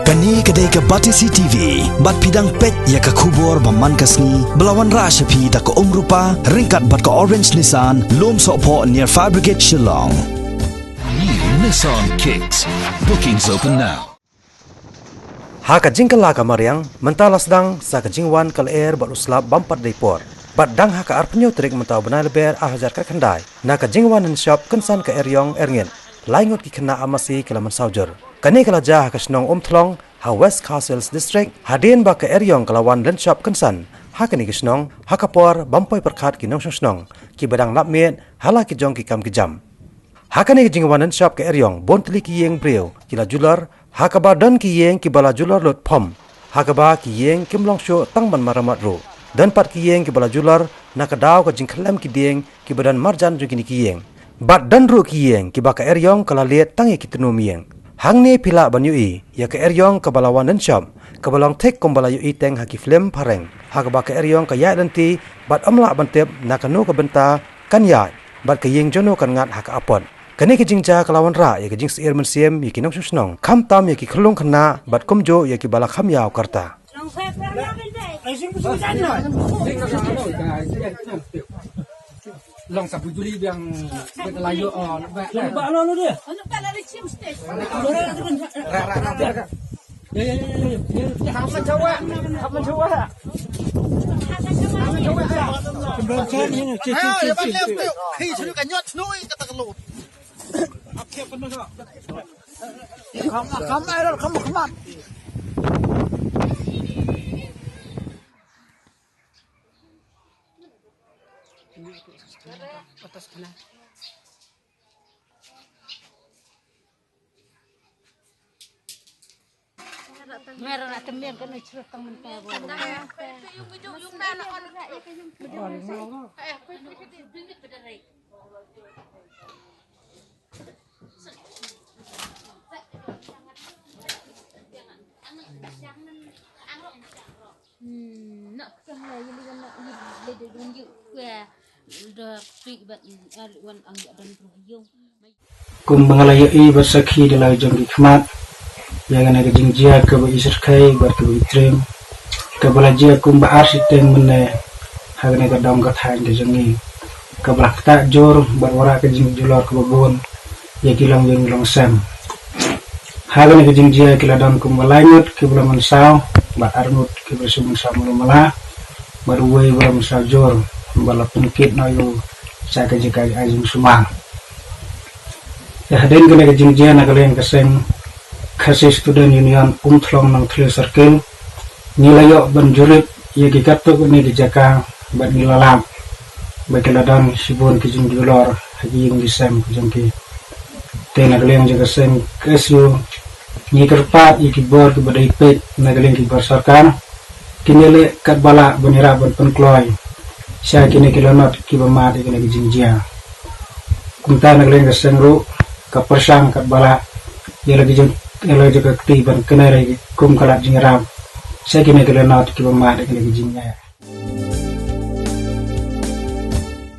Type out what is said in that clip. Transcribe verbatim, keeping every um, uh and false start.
Kane ka dei ka Batesi T V, bad phi dang peit ïa ka khubor ba man ka sngi, ba la wanrah sha phi da ka Umrupa, ryngkat bad ka Orange Nissan, Lumsohphoh near Fire Brigade Shillong. New Nissan Kicks. Bookings open now. Ha ka jingkylla ka mariang, mynta la sdang sa ka jingwan ka lyer bad u slap bym pat dei por. Bad dang ha ka arphew tarik mynta u bnai Lber ar hajar khatkhyndai, na ka jingwan nonshop kynsan ka eriong erngit, lai ngut ki khynnah armasi ki la mynsaw jur. Kane ka la jia ha ka shnong Umthlong, ha West Khasi Hills District, hadien ba ka eriong ka la wan lynshop kynsan ha kane ka shnong, ha ka por bym poi pyrkhat ki nongshong shnong kiba dang lap miet ha la ki jong ki kam ki jam. Ha kane ka jingwan lynshop ka eriong, bun tylli ki ïing briew ki la julor, ha kaba don ki ïing kiba la julor lut phom, ha kaba ki ïing kim long shuh tang ban marammot ruh. Don pat ki ïing kiba la julor na ka daw ka jingkhyllem ki dieng kiba don marjan jong kine ki ïing. Bad don ruh ki ïing kiba ka eriong ka la lied tang ïa ki tnum ïing. Hangne phi lah ban ïohi ïa ka eriong kaba la wan lynshop, kaba long thik kumba la ïohi teng ha ki film phareng, ha kaba ka eriong ka ïaid lynti bad ym lah ban tip na kano ka bynta kan ïaid, bad ka ïing jong no kan ngat ha ka apot. Kane ka jingjia ka la wanrah ïa ka jingsyier mynsiem ïa ki nongshong shnong, khamtam ïa ki khyllung khynnah bad kumjuh ïa kiba la kham ïaw ka rta. Long sa bujuli biang, kita layu, oh, ba, ba lo lo dia. Ya, ya, ya, ya, ya. Kapan coba? Kapan coba? Kapan coba? Ayo, ya, balik tu. Hei, sini kan nyot, sini kata kalau. Come on, come on, come on, come on. Mera nak temiang kena cerut tang mentah. Kum ba nga la ïohi bad sakhi da la jong ki khmat ïa kane ka jingjia kaba i syrkhei bad kaba i triem, kaba la jia kumba ar shiteng mynne ha kane ka dong ka thaiñ ka jong ngi, kaba la ktah jur bad wanrah ka jingjulor kaba bun ïa ki longïing longsem. Ha kane ka jingjia ki la don kumba lai ngut kiba la mynsaw, bad ar ngut kiba la shu mynsaw mala mala, bad uwei ba la mynsaw jur, ba la pynkit noh ïa u sha ka jaka ai jingsumar. Ïa hadien kane ka jingjia, na ka liang ka seng Khasi Student Union Umthlong Nongthylliew Circle, ngi la ïoh ban jurip ïa ki katto katne ki jaka bad ngi la lap ba ki la don shibun ki jingjulor ha ki ïing ki sem ki jong ki. Te na ka liang jong ka seng K S U, ngi kyrpad ïa ki bor kiba dei peit na ka liang ki bor sorkar, kin ïaleh katba lah ban ïarap ban pynkloi sha kine ki lanot kiba mad ïa kine ki jingjia. Kumta na ka liang ka seng ruh ka pyrshang katba lah ïa la ki jong, ïa la jong ka kti ban kynnoh ïa ki kum ka lad jingïarap sha kine ki lanot kiba mad ïa kine ki jingjia.